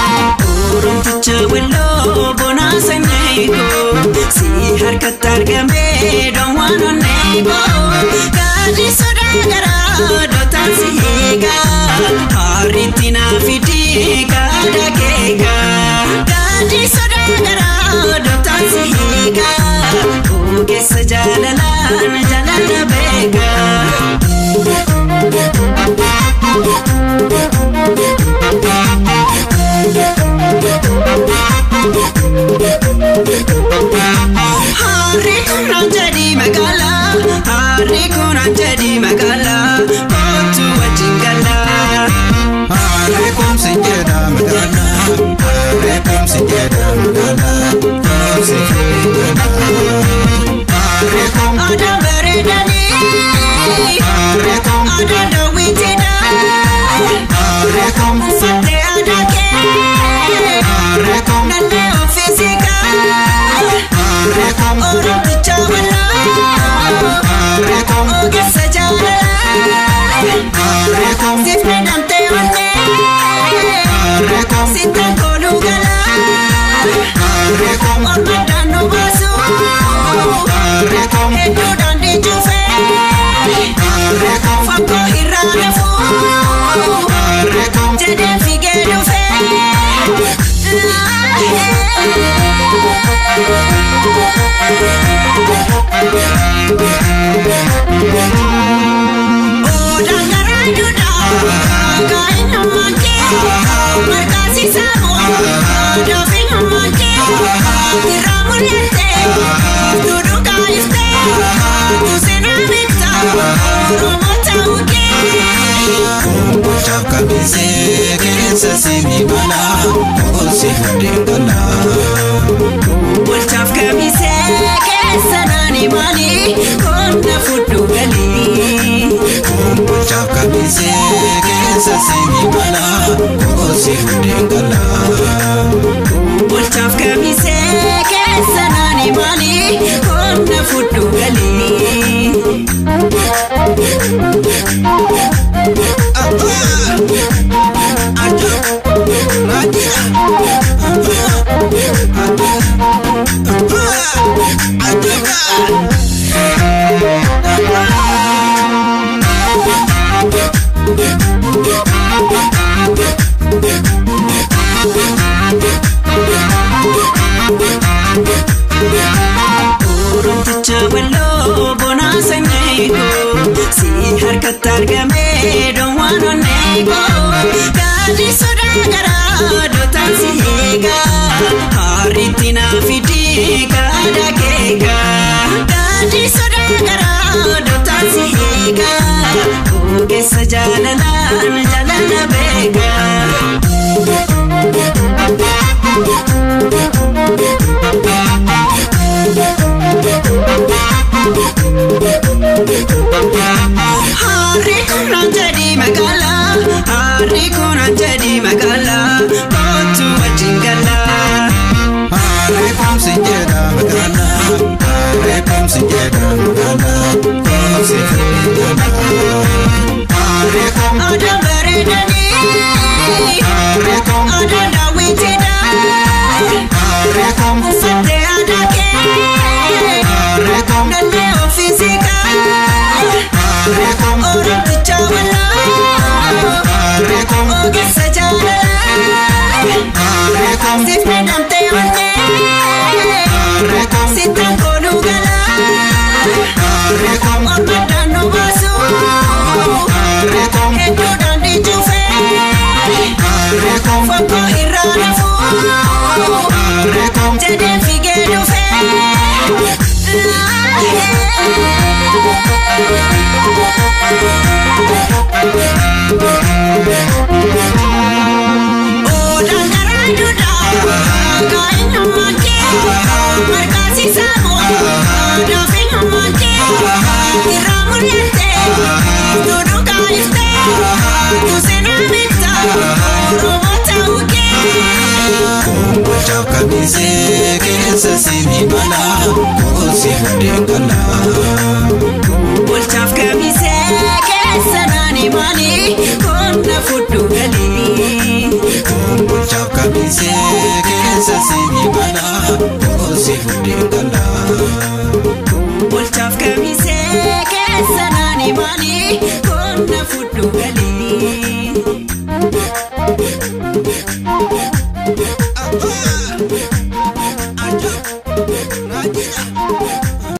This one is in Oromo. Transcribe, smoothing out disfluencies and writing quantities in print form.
Oromticha walloo bonaa sanyiikoo si harkatti argamee dhoowwan onneekoo gaadhi sodaa garaa dootaan si eegaa harriitti naa fidii gaada keekaa gaadhi sodaa garaa dootaan si eegaa ogeessa jaalalaan jaalala beekaa. Harri kun jedhi magaalaa, harri kun jedhi magaalaa, kootu wajjin galaa. Harri kumsi jedha magaalaa, harri kumsi jedha magaalaa, kumsi jedha. Harri kum, Adaan bareedanii, harri kum, adaan daawwitiidha. Harri kum, Uffattee aadaa kee, harri kum, nallee ofiisii kaa. Harri kum, Oromticha walloo, harri kum, ogeessa jaalalaa. Harri kum, Siif miidhamtee onnee, harri kum, sittan kooluu galaa. Harri kum, Ormadaan nu baasu, harri kum, hedduudhaan dhiichufee. Harri kum, Fakkoo irraa lafuu, harri kum, jedhee fiigee dhufee. Odaan garaa duudhaa, kaa'inummaan kee, marqaasisaa moo, doofinummaan kee, irraa mul'attee, duuduu kaa'iftee, kuusinaa bittaa, Oromoo ta'uu kee. Kumbuchaaf qabisee keessa sini bala, kosi hundeen gala. Bulchaaf kamisee keessa naani maali qonna fudhu galii. Kumbuchaaf qabisee keessa sini bala, kosi hundeen gala. Bulchaaf kamisee keessa naani maali qonna fudhu galii. Oromticha walloo bonaa sanyiikoo si harkatti argamee dhoowwan onneekoo gaadhi sodaa garaa dootaan si eegaa harriitti naa fidii gaada keekaa gaadhi sodaa garaa dootaan si eegaa ogeessa jaalalaan jaalala beekaa. Harri kun jedhi magaalaa, harri kun jedhi magaalaa, kootu wajjin galaa. Harri kumsi jedha magaalaa, harri kumsi jedha magaalaa, kumsi jedha. Harri kum, Adaan bareedanii, harri kum, adaan daawwitiidha. Harri kum, Uffattee aadaa kee, harri kum, nallee ofiisii kaa. Harri kum, Oromticha walloo, harri kum, ogeessa jaalalaa. Harri kum, Siif miidhamtee onnee, harri kum, sittan kooluu galaa. Harri kum, Ormadaan nu baasu, harri kum, hedduudhaan dhiichufee. Harri kum, Fakkoo irraa lafuu, harri kum, jedhee fiigee dhufee. Odaan garaa duudhaa, kaa'inummaan kee, marqaasisaa moo, doofinummaan kee, irraa mul'attee, Biiftuu dhugaa iftee Tuseenaa beektaa Oromoo ta'uu kee. Kombolchaaf kamisee keessa sini mala kosi fudhee gala. Bulchaaf kamisee keessa naani maali qonna fudhu galii. Kombolchaaf kamisee keessa sini mala kosi fudhee gala. Bulchaaf kamisee keessa naani maali qonna fudhu galii.